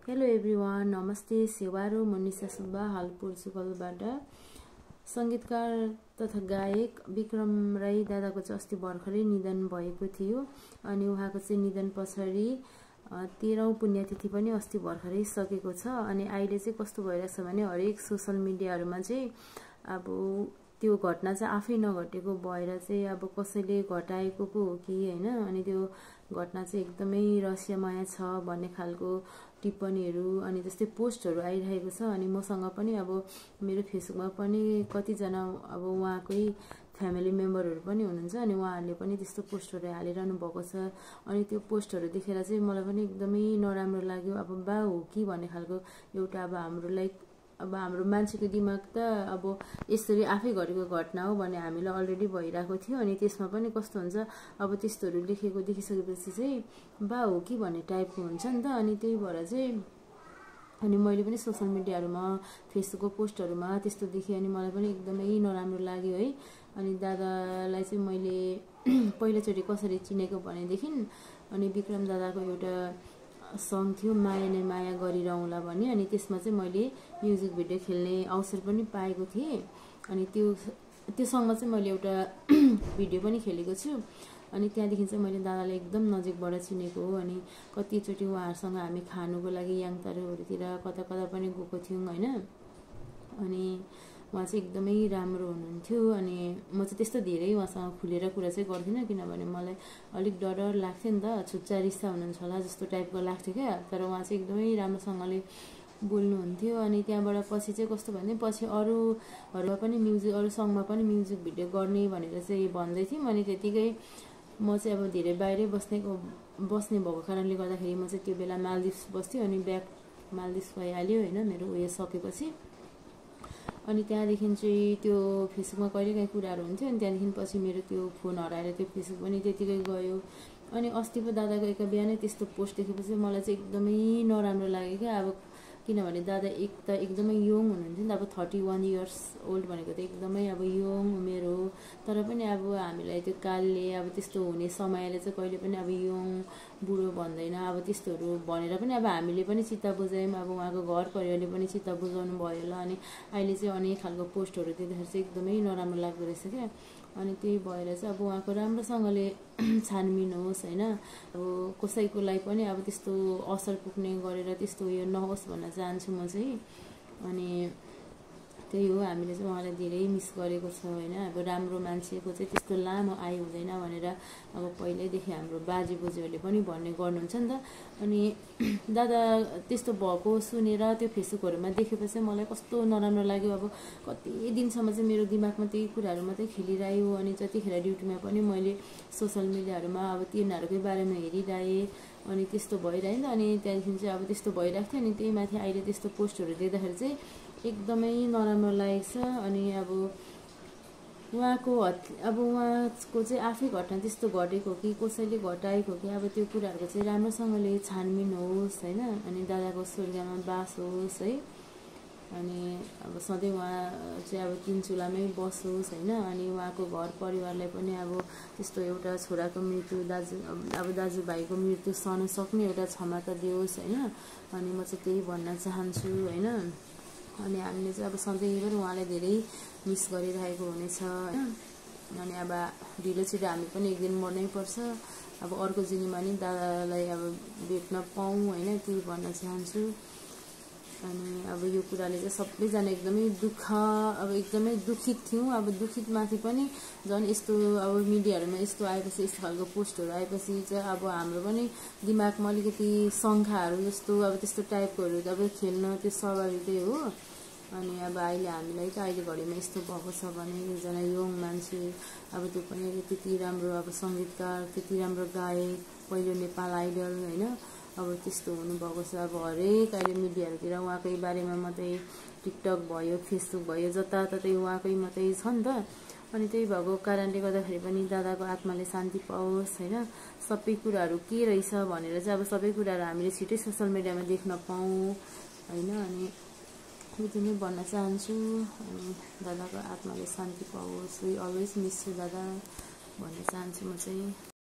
Hello everyone, नमस्ते। सेवारो मनिषा सुब्बा, हाल पोर्चुगलबाट। संगीतकार तथा गायक विक्रम राई दादाको चाहिँ अस्ति भर्खरै निधन भएको थियो अनि उहाँको चाहिँ निधन पछाडि 13औं पुण्यतिथि पनि अस्ति भर्खरै सकेको छ। अनि अहिले चाहिँ कस्तो भइरहेछ भने हरेक सोशल मिडियाहरुमा चाहिँ अब त्यो घटना चाहिँ आफै नघटेको भएर चाहिँ अब कसैले घटाएको पो हो कि हैन, अनि त्यो घटना चाहिँ एकदमै रहस्यमय छ भन्ने खालको टिप्पणीहरु अनि त्यस्तै पोस्टहरु आइरहेको छ। अनि मसँग पनि अब मेरो फेसबुकमा पनि कति जना अब उहाँकै फ्यामिली मेम्बरहरु पनि हुनुहुन्छ अनि उहाँहरुले पनि त्यस्तो पोस्टहरु हालिरहनु भएको छ। अनि त्यो पोस्टहरु देखेर चाहिँ मलाई पनि एकदमै नराम्रो लाग्यो। अब बा हो कि भन्ने खालको एउटा अब हाम्रो मान्छेको दिमाग त अब यसरी आफै घटेको घटना हो भन्ने हामीलाई अलरेडी भइराको थियो। अनि त्यसमा पनि कस्तो हुन्छ, अब त्यस्तोहरु देखिसकेपछि चाहिँ बा हो कि भन्ने टाइपको हुन्छ नि त। अनि त्यही भएर चाहिँ अनि मैले पनि सोशल मिडियाहरुमा फेसबुकको पोस्टहरुमा त्यस्तो देखेँ अनि मलाई पनि एकदमै नराम्रो लाग्यो है। अनि दादालाई चाहिँ मैले पहिलोचोटि कसरी चिनेको भनेदेखि अनि विक्रम दादाको एउटा सङ थियो माया नै माया गरिरहँला भन्ने, अनि त्यसमा चाहिँ मैले म्युजिक भिडियो खेल्ने अवसर पनि पाएको थिएँ। अनि त्यो सङमा चाहिँ मैले एउटा भिडियो पनि खेलेको छु। अनि त्यहाँदेखि चाहिँ मैले दादालाई एकदम नजिकबाट चिनेको हो। अनि कतिचोटि उहाँहरुसँग हामी खानुको लागि याङतारुहरुतिर कता कता पनि गएको थियौं हैन। अनि उहाँ चाहिँ एकदमै राम्रो हुनुहुन्थ्यो। अनि म चाहिँ त्यस्तो धेरै उहाँसँग खुलेर कुरा चाहिँ गर्दिनँ, किनभने मलाई अलिक डर लाग्थ्यो नि त, छुच्चा रिस्ता हुनुहुन्छ होला जस्तो टाइपको लाग्थ्यो क्या। तर उहाँ चाहिँ एकदमै राम्रोसँगले बोल्नुहुन्थ्यो। अनि त्यहाँबाट पछि चाहिँ कस्तो भने पछि अरूहरुमा पनि अरू सङमा पनि म्युजिक भिडियो गर्ने भनेर चाहिँ भन्दै थियौं। अनि त्यतिकै म चाहिँ अब धेरै बाहिरै बस्ने भएको कारणले गर्दाखेरि म चाहिँ त्यो बेला मालदिप्स बस्थ्यो। अनि ब्याक मालदिप्स भइहाल्यो हैन मेरो उयो सकेपछि। अनि त्यहाँदेखि चाहिँ त्यो फेसबुकमा कहिलेकाहीँ कुराहरु हुन्थ्यो। अनि त्यहाँदेखि पछि मेरो त्यो फोन हराएर त्यो फेसबुक पनि त्यतिकै गयो। अनि अस्ति पो दादाको एक बिहानै त्यस्तो पोस्ट देखेपछि मलाई चाहिँ एकदमै नराम्रो लाग्यो क्या। अब किनभने दादा एक त एकदमै यङ हुनुहुन्थ्यो नि त, अब 31 इयर्स ओल्ड भनेको त एकदमै अब यङ उमेर हो। तर पनि अब हामीलाई त्यो कालले अब त्यस्तो हुने समयले चाहिँ कहिले पनि अब यङ बुढो भन्दैन, अब त्यस्तोहरु भनेर पनि अब हामीले पनि चित्त बुझायौं। अब उहाँको घर परिवारले पनि चित्त बुझाउनु भयो होला। अनि अहिले चाहिँ अनेक खालको पोस्टहरु देख्दाखेरि चाहिँ एकदमै नराम्रो लाग्दो रहेछ क्या। अनि त्यही भएर चाहिँ अब उहाँको राम्रोसँगले छानबिन होस् हैन, अब कसैको लागि पनि अब त्यस्तो असर पुग्ने गरेर त्यस्तो उयो नहोस् भन्न चाहन्छु म चाहिँ। अनि त्यही हो, हामीले चाहिँ उहाँलाई धेरै मिस गरेको छ हैन। अब राम्रो मान्छेको चाहिँ त्यस्तो लामो आयु हुँदैन भनेर अब पहिल्यैदेखि हाम्रो बाजे बोजूहरुले पनि भन्ने गर्नुहुन्छ नि त। अनि दादा त्यस्तो भएको सुनेर त्यो फेसबुकहरुमा देखेपछि मलाई कस्तो नराम्रो लाग्यो। अब कति दिनसम्म चाहिँ मेरो दिमागमा त्यही कुराहरु मात्रै खेलिरह्यो। अनि जतिखेर ड्युटीमा पनि मैले सोशल मिडियाहरुमा अब तिनीहरुकै बारेमा हेरिरहेँ अनि त्यस्तो भइरह्यो नि त। अनि त्यहाँदेखि चाहिँ अब त्यस्तो भइरहेको थियो। अनि त्यही माथि अहिले त्यस्तो पोस्टहरु देख्दाखेरि चाहिँ एकदमै नराम्रो लागेको छ। अनि अब उहाँको चाहिँ आफै घटना त्यस्तो घटेको कि कसैले घटाएको कि अब त्यो कुराहरुको चाहिँ राम्रोसँगले छानबिन होस् हैन। अनि दादाको स्वर्गमा बास होस् है। अनि अब सधैँ उहाँ चाहिँ अब तीन चुलामै बसोस् हैन। अनि उहाँको घर परिवारलाई पनि अब त्यस्तो एउटा छोराको मृत्यु दाजुभाइको मृत्यु सहन सक्ने एउटा क्षमता दियोस् हैन। अनि म चाहिँ त्यही भन्न चाहन्छु हैन। अनि हामीले चाहिँ अब सधैँभरि उहाँलाई धेरै मिस गरिरहेको हुनेछ हैन। अनि अब ढिलोछिटो हामी पनि एक दिन मर्नै पर्छ। अब अर्को जिन्दगीमा नि दादालाई अब भेट्न पाऊँ हैन, त्यही भन्न चाहन्छु। अनि अब यो कुराले चाहिँ सबैजना एकदमै एकदमै दुखित थियौं। अब दुखित माथि पनि झन् यस्तो अब मिडियाहरुमा यस्तो आएपछि, यस्तो खालको पोस्टहरु आएपछि चाहिँ अब हाम्रो पनि दिमागमा अलिकति शंकाहरु जस्तो अब त्यस्तो टाइपकोहरु अब खेल्न त्यो स्वाभाविकै हो। अनि अब अहिले हामीलाई त अहिले घडीमा यस्तो भएको छ भने एकजना यङ मान्छे अब त्यो पनि त्यति राम्रो अब संगीतकार, त्यति राम्रो गायक, पहिलो नेपाल आइडल हैन, अब त्यस्तो हुनुभएको छ। अब हरेक अहिले मिडियाहरुतिर उहाँकै बारेमा मात्रै टिकटक भयो, फेसबुक भयो, जताततै उहाँकै मात्रै छ नि त। अनि त्यही भएको कारणले गर्दाखेरि पनि दादाको आत्माले शान्ति पाओस् हैन। सबै कुराहरु के रहेछ भनेर चाहिँ अब सबै कुराहरु हामीले छिटै सोशल मिडियामा देख्न पाऊँ हैन। अनि यति नै भन्न चाहन्छु। अनि दादाको आत्माले शान्ति पाओस्। वी अलवेज मिस यु दादा भन्न चाहन्छु म चाहिँ।